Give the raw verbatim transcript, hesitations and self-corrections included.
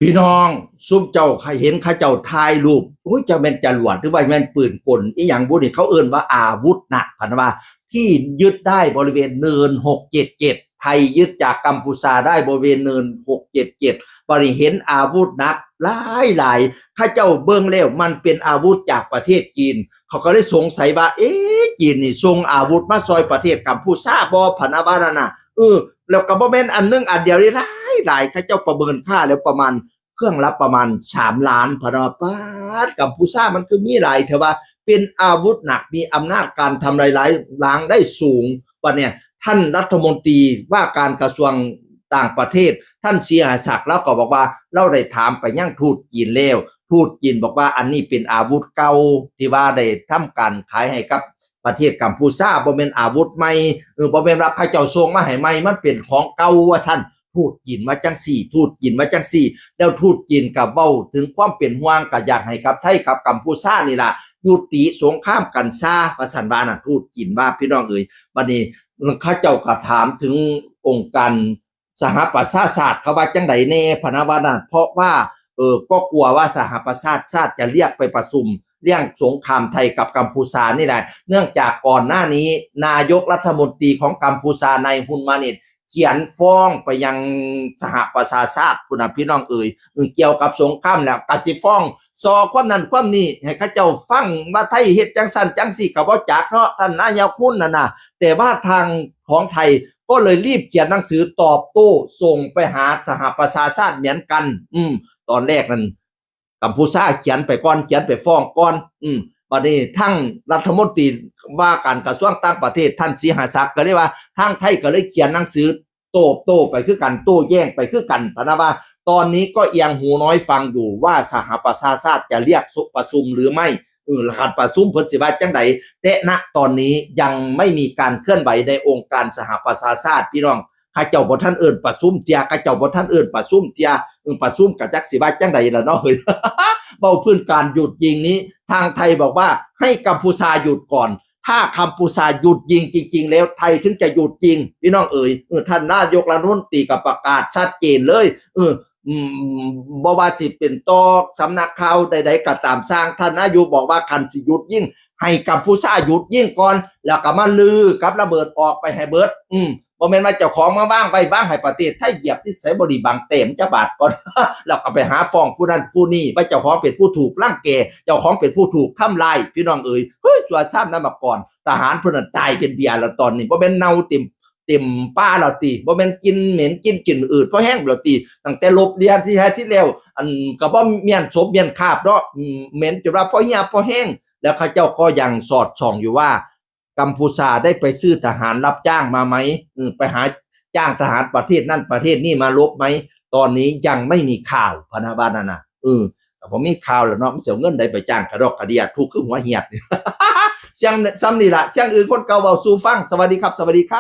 พี่น้อง ซุมเจ้าเห็นเขาเจ้าถ่ายรูป โอ้ย จะแม่นจรวดหรือว่าแม่นปืนกล อีหยังบุนี่ เขาเอิ้นว่าอาวุธหนัก พะนะว่า ที่ยึดได้บริเวณเนินหกเจ็ดเจ็ด ไทยยึดจากกัมพูชาได้บริเวณเนินหกเจ็ดเจ็ด บัดนี้เห็นอาวุธหนักหลายหลาย เขาเจ้าเบิ่งแล้วมันเป็นอาวุธจากประเทศจีน เขาก็เลยสงสัยว่า เอ๊ะ จีนนี่ส่งอาวุธมาซอยประเทศกัมพูชาบ่ พะนะว่านั่นน่ะ เออ แล้วก็บ่แม่นอันหนึ่งอันเดียวนี่ หลายหลาย เขาเจ้าประเมินค่าแล้วประมาณ เครื่องละประมาณสามล้าน พะนะว่า ป๊าด กัมพูชามันคือมีหลาย แต่ว่าเป็นอาวุธหนัก มีอำนาจการทำลายล้างได้สูง บัดเนี่ย ท่านรัฐมนตรีว่าการกระทรวงต่างประเทศ ท่านศรีหาศักดิ์ ลาวก็บอกว่า ลาวได้ถามไปยังทูตจีนแล้ว ทูตจีนบอกว่าอันนี้เป็นอาวุธเก่า ที่ว่าได้ทำการขายให้กับประเทศกัมพูชา บ่แม่นอาวุธใหม่ เออ บ่แม่นว่าเขาเจ้าส่งมาให้ใหม่ มันเป็นของเก่า ว่าซั่น ทูตจีนว่าจั่งซี้ ทูตจีนว่าจั่งซี้ แล้วทูตจีนก็เว้าถึงความเป็นห่วง ก็อยากให้กับไทยกับกัมพูชานี่ล่ะ ยุติสงครามกันซะ ว่าซั่นว่าน่ะ ทูตจีนว่า พี่น้องเอ๋ย บัดนี้เขาเจ้าก็ถามถึงองค์การสหประชาชาติ เขาว่าจั่งใดแน่ พะนะว่านั่น เพราะว่า เออ ก็กลัวว่าสหประชาชาติจะเรียกไปประชุมเรื่องสงครามไทยกับกัมพูชานี่แหละ เนื่องจากก่อนหน้านี้นายกรัฐมนตรีของกัมพูชา นายฮุนมาเนต เขียนฟ้องไปยังสหประชาชาติพุ้นน่ะ พี่น้องเอ๋ย เออ เกี่ยวกับสงครามแล้วก็สิฟ้อง ซอความนั้นความนี้ ให้เขาเจ้าฟังว่าไทยเฮ็ดจั่งซั่นจั่งซี้ ก็บ่จักเนาะ ท่านนายกฮุนน่ะนะ แต่ว่าทางของไทยก็เลยรีบเขียนหนังสือตอบโต้ ส่งไปหาสหประชาชาติเหมือนกัน อืม ตอนแรกนั้น กัมพูชาเขียนไปก่อน เขียนไปฟ้องก่อน อืม บัดนี้ทางรัฐมนตรีว่าการกระทรวงต่างประเทศ ท่านศรีหาศักดิ์ ก็เลยว่า ทางไทยก็เลยเขียนหนังสือตอบโต้ไปคือกัน โต้แย้งไปคือกัน พะนะว่า ตอนนี้ก็เอียงหูน้อยฟังอยู่ว่าสหประชาชาติจะเรียกประชุมหรือไม่ เออ แล้วการประชุมเพิ่นสิว่าจั่งใด แต่ณตอนนี้ยังไม่มีการเคลื่อนไหวในองค์การสหประชาชาติ พี่น้อง เขาเจ้าบ่ทันเอิ้นประชุมเตีย เขาเจ้าบ่ทันเอิ้นประชุมเตีย เออ ประชุมก็จักสิว่าจั่งใดล่ะเนาะ เฮ้ย เว้าพื้นการหยุดยิงนี้ ทางไทยบอกว่าให้กัมพูชาหยุดก่อน ถ้ากัมพูชาหยุดยิงจริงๆ แล้วไทยถึงจะหยุดยิง พี่น้องเอ๋ย เออ ท่านนายกรัฐมนตรีก็ประกาศชัดเจนเลย เออ อืม บ่ว่าสิเป็นต่อสำนักข่าวใดๆ ก็ตามซ่าง ท่านนายกบอกว่าคันสิหยุดยิง ให้กัมพูชาหยุดยิงก่อน แล้วก็มาลือกับระเบิดออกไปให้เบิด อืม บ่แม่นว่าเจ้าของมาวางไว้ วางให้ประเทศไทยเหยียบนิสัยบ่ดี บางแต้มจะบาดก่อน แล้วก็ไปหาฟ้องผู้นั้นผู้นี้ ว่าเจ้าของเป็นผู้ถูกรังแก เจ้าของเป็นผู้ถูกทำลาย พี่น้องเอ๋ย เฮ้ย สัวซ้ำน้ำมาก่อน ทหารผู้นั้นตายเป็นเบียร์แล้วตอนนี้ บ่แม่นเน่าเต็ม เต็มป่าแล้วติ บ่แม่นกินเหม็นกินกินอืดพอแห้งแล้วติ ตั้งแต่ลบเลียนที่แท้ที่แล้ว อันก็บ่เมียนศพเมียนคราบเนาะ อืม เหม็นจนว่าพอเหี่ยวพอแห้ง แล้วเขาเจ้าก็ยังสอดส่องอยู่ว่า กัมพูชาได้ไปซื้อทหารรับจ้างมาไหม เออ ไปหาจ้างทหารประเทศนั่นประเทศนี่มาลบไหม ตอนนี้ยังไม่มีข่าว พะนะว่านั่นน่ะ เออ แต่พอมีข่าวแล้วเนาะ มันสิเอาเงินใดไปจ้างกระดอกกระเดีย ทุกข์คือหัวเหียด เสียงซ้ำนี่ล่ะ เสียงอื่นคนเก่าเว้าสู่ฟัง สวัสดีครับ สวัสดีครับ